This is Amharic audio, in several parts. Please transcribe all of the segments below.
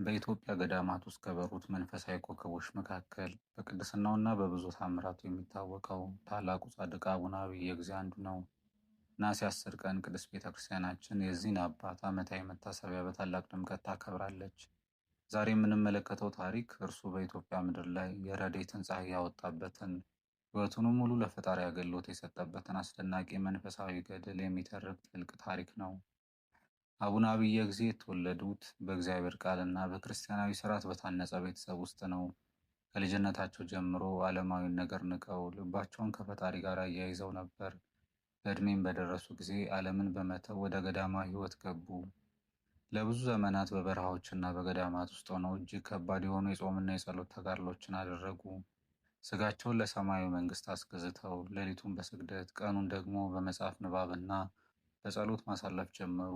በኢትዮጵያ ገዳማት ውስጥ ከበሩት መንፈሳዊ ኮከቦች መካከል በቅድስናውና በብዙ ታምራቱ የሚታወቀው ታላቁ ጻድቅ አቡነ አብየ እግዚእ አንዱ ነው። ነሐሴ 10 ቀን ቅድስት ቤተ ክርስቲያናችን የዚህን አባት ዓመታዊ መታሰቢያ በታላቅ ድምቀት ታከብራለች። ዛሬ የምንመለከተው ታሪክ እርሱ በኢትዮጵያ ምድር ላይ የረድኤትን ፀሐይ ያወጣበትን፣ ሕይወቱንም ሙሉ ለፈጣሪ አገልግሎት የሰጠበትን አስደናቂ መንፈሳዊ ገድል የሚተርክ ጥልቅ ታሪክ ነው። አቡነ አብየ እግዚእ የተወለዱት በእግዚአብሔር ቃልና በክርስቲያናዊ ሥርዓት በታነጸ ቤተሰብ ውስጥ ነው። ከልጅነታቸው ጀምሮ ዓለማዊን ነገር ንቀው ልባቸውን ከፈጣሪ ጋር አያይዘው ነበር። በዕድሜም በደረሱ ጊዜ ዓለምን በመተው ወደ ገዳማዊ ሕይወት ገቡ። ለብዙ ዘመናት በበረሃዎችና በገዳማት ውስጥ ሆነው እጅግ ከባድ የሆኑ የጾምና የጸሎት ተጋድሎችን አደረጉ። ሥጋቸውን ለሰማያዊ መንግሥት አስገዝተው ሌሊቱን በስግደት፣ ቀኑን ደግሞ በመጽሐፍ ንባብና በጸሎት ማሳለፍ ጀመሩ።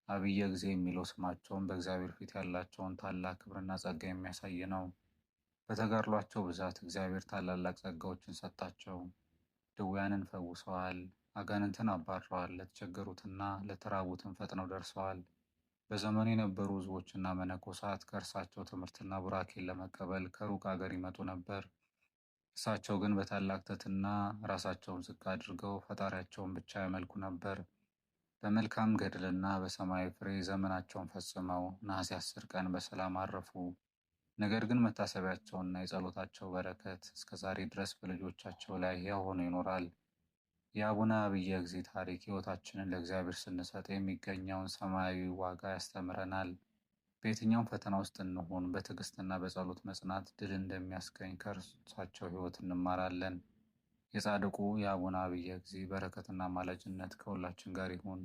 አብየ እግዚእ የሚለው ስማቸውን በእግዚአብሔር ፊት ያላቸውን ታላቅ ክብርና ጸጋ የሚያሳይ ነው። በተጋድሏቸው ብዛት እግዚአብሔር ታላላቅ ጸጋዎችን ሰጣቸው። ድውያንን ፈውሰዋል፣ አጋንንትን አባረዋል፣ ለተቸገሩትና ለተራቡትም ፈጥነው ደርሰዋል። በዘመኑ የነበሩ ሕዝቦችና መነኮሳት ከእርሳቸው ትምህርትና ቡራኬን ለመቀበል ከሩቅ አገር ይመጡ ነበር። እርሳቸው ግን በታላቅ ትሕትና ራሳቸውን ዝቅ አድርገው ፈጣሪያቸውን ብቻ ያመልኩ ነበር። በመልካም ገድልና በሰማያዊ ፍሬ ዘመናቸውን ፈጽመው ነሐሴ 10 ቀን በሰላም አረፉ። ነገር ግን መታሰቢያቸውና የጸሎታቸው በረከት እስከ ዛሬ ድረስ በልጆቻቸው ላይ ሕያው ሆኖ ይኖራል። የአቡነ አብየ እግዚእ ታሪክ ሕይወታችንን ለእግዚአብሔር ስንሰጥ የሚገኘውን ሰማያዊ ዋጋ ያስተምረናል። በየትኛውም ፈተና ውስጥ እንሁን፣ በትዕግስትና በጸሎት መጽናት ድል እንደሚያስገኝ ከእርሳቸው ሕይወት እንማራለን። የጻድቁ የአቡነ አብየ እግዚእ በረከትና አማላጅነት ከሁላችን ጋር ይሁን።